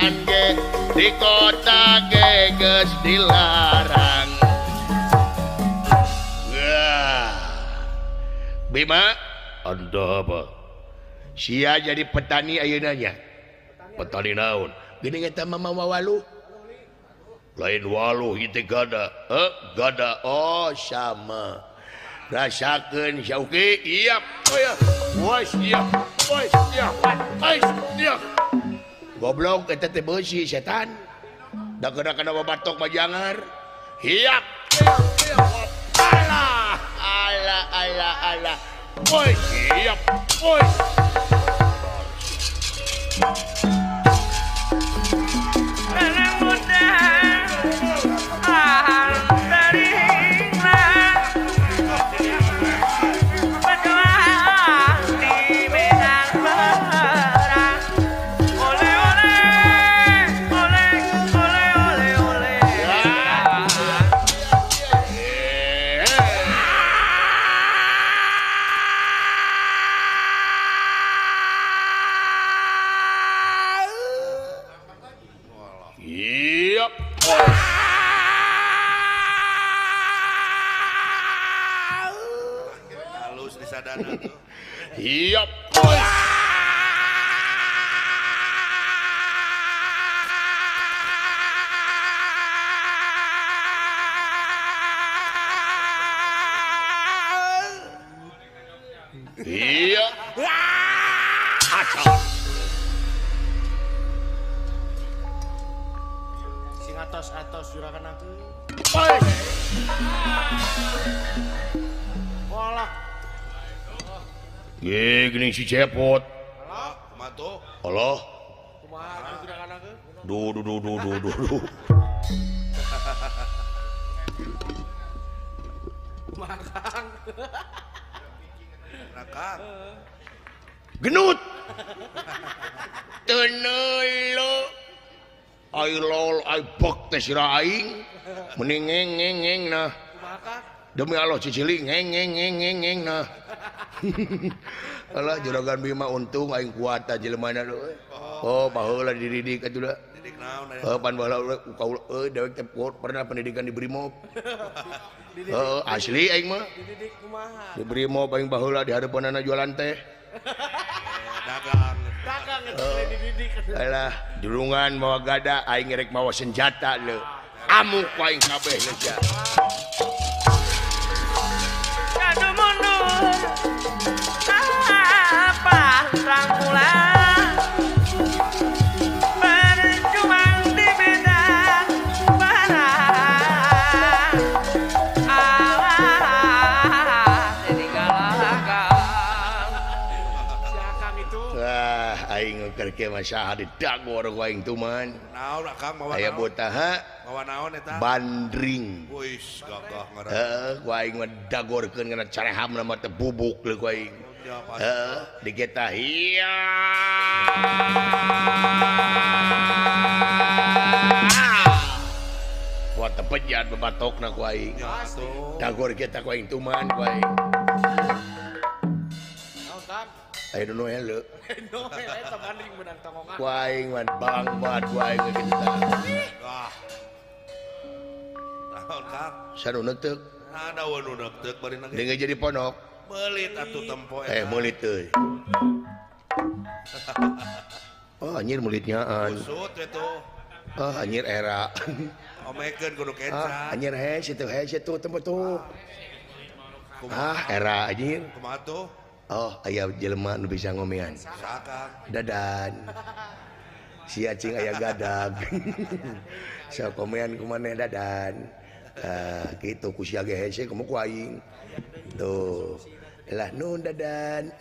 Jalan ge di kota ge geus dilarang. Wah. Bima, anda apa? Sia jadi petani ayeuna nya. Petani naon? Geuning eta mama walu. Lain walu ieu teh gada. Gada. Oh, sama. Rasakeun Syauki, iya, wes iya, wes iya, wes iya. Goblok eta teh beusi setan. Da kena kana babatok majangar. Hiap. Alah, alah, alah, alah. Wes iya, wes. Anak muda, Hiap. Iya. Sing atos-atos juragan aku. Walah. Ye, geuning si Cepot. Halo, kumaha tuh? Halo. Kumaha atuh juragan aku? Duh duh duh duh duh duh. Kumaha Kang? Kang. Genut. Tenelo. Ai lol ai bek teh sira aing. Mending ngeng ngeng ngeng nah. Kumaha Kang? Demi Allah ciciling ngeng ngeng ngeng ngeng ngeng nah. Alah juragan Bima untung aing kuat jelema na euy. Oh, baheula dididik atuh da. Didik naon aya? Heuh pan baheula kaula euy dewek teh pernah pendidikan di Brimob. Heeh, asli aing mah. Dididik kumaha? Di Brimob aing baheula di hareupeunana jualan teh. Dagang. Dagang eta dididik. Alah, jurungan mawa gada aing rek mawa senjata leu. Amuk aing kabeh leu sia. Aduh mundur. Apa rangkulan berjuang di medan perang. Allah ditinggalkan. Si Akang itu. Wah, aing keur kieu mah saha didagor ku aing tuman. Naon Akang mawa naon? Aya botaha. Mawa naon eta? Bandring. Wis gagah ngaran. Heeh, ku aing mah dagorkeun kana carehamna mah teh bubuk leu ku aing. Heeh, diketa hiya. Buat tepejat bebatokna ku aing. Dagor kita ku aing tuman ku aing. Naon Kang? Aya nu hele. Nu hele eta bandring meunang tongkongan. Ku aing mah bang bat ku aing kita. Wah. Naon Kang? Sanu neuteuk. Nah, daun nu neuteuk bari na. Deungeun jadi ponok. Melit atuh tempo eta. Melit euy. Oh, anjir melitnyaan. Usut we tuh. Oh, anjir era. Omekeun kudu kenca. Ah, anjir hese tuh, hese tuh tempo tuh. Ah, era anjir. Kumaha tuh? Oh, aya jelema nu bisa ngomean. Saha Kang? Dadan. Sia cing aya gadag. Sok komean ku maneh Dadan. Ah, kitu ku sia ge hese kumaha ku aing. Tuh. Lah nun Dadan.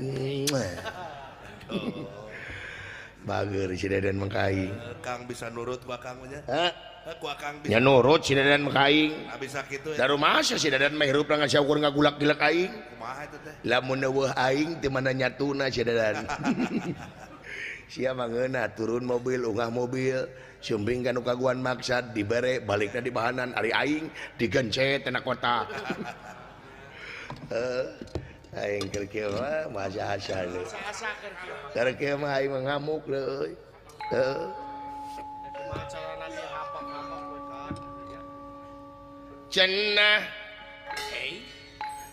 Bager si Dadan mah ka aing. Kang bisa nurut ku Akang mah nya? Hah? Ku Akang bisa. Nya nurut si Dadan mah ka aing. Nah, bisa kitu ya. Da rumasa si Dadan mah hirup ngan saukur ngagulak-gilak aing. Kumaha eta teh? Lamun eueuh aing teu mana nyatuna si Dadan. Sia mah ngeunah turun mobil ungah mobil sumbing ka nu kaguan maksad dibere balikna di bahanan ari aing digencet tina kota. Aing keur kieu mah masa-asa leuh. Keur kieu mah aing mah ngamuk leuh. Heuh. Cenah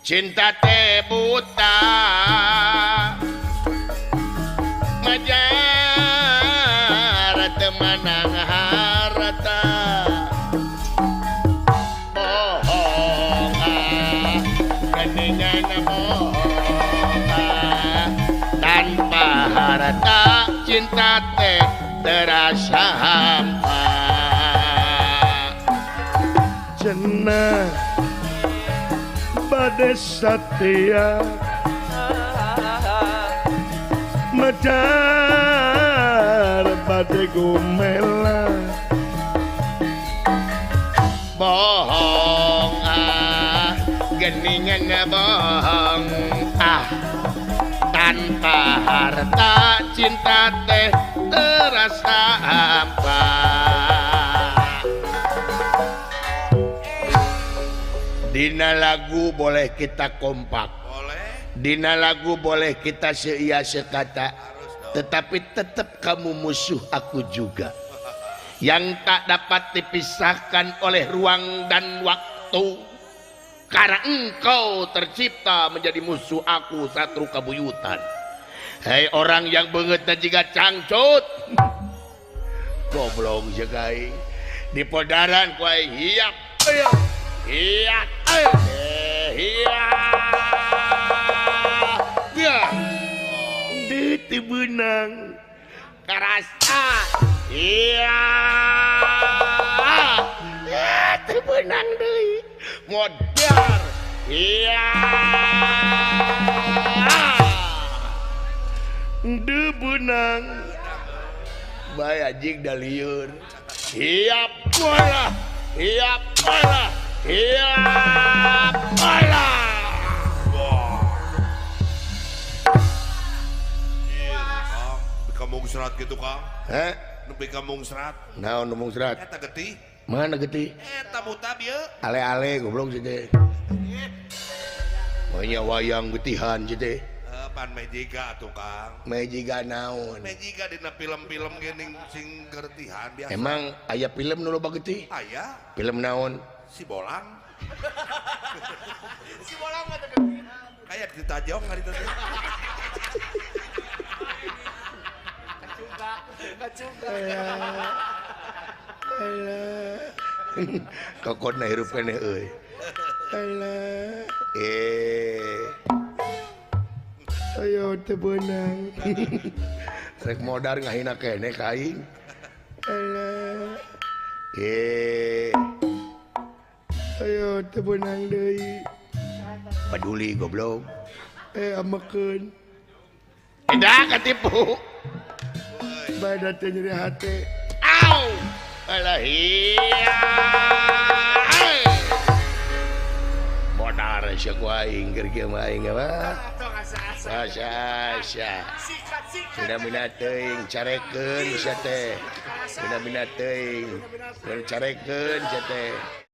cinta teh buta majar teu manang harta bohong ah geningan bohong ah tanpa harta cinta teh terasa hampa. Cenah bade satia medar bade gumela bohong ah geningan bohong ah tanpa harta cinta teh terasa hampa. Dina lagu boleh kita kompak, boleh. Dina lagu boleh kita seia sekata, tetapi tetap kamu musuh aku juga, yang tak dapat dipisahkan oleh ruang dan waktu. Karena engkau tercipta menjadi musuh aku satru kabuyutan. Hei orang yang banget dan juga cangcut, goblok sekai di podaran kuai hiap, ayo. Iya, iya, ya, di benang kerasa, iya, ya, benang deui, modar, iya, di benang, bae anjing da lieur, iya bola, iya bola. Iya, alah. Kang, kamu serat gitu, Kang. Heh? Nepi ka mungsrat. Naon nu mungsrat? Eta getih. Mana getih? Eta buta bieu. Ale-ale goblok sih teh. Banyak wayang getihan sih teh. Pan mejiga atuh, Kang. Mejiga naon? Mejiga dina film-film geuning sing gertihan biasa. Emang aya film nu loba getih? Aya. Film naon? Si Bolang. Si Bolang mah teh getihan. Kayak ditajong hari itu teh. Juga. Alah. Kokona hirup keneh euy. Alah. Ayo teu beunang. Rek modar ngahina keneh ka aing. Alah. Ayo teu beunang deui. Peduli goblok. Amekeun. Edah katipu. Badan teh nyeri hate. Au! Alah iya. Modar sia ku aing keur kieu mah aing mah. Asa-asa. Mina-mina teuing carekeun sia teh. Mina-mina teuing carekeun sia teh.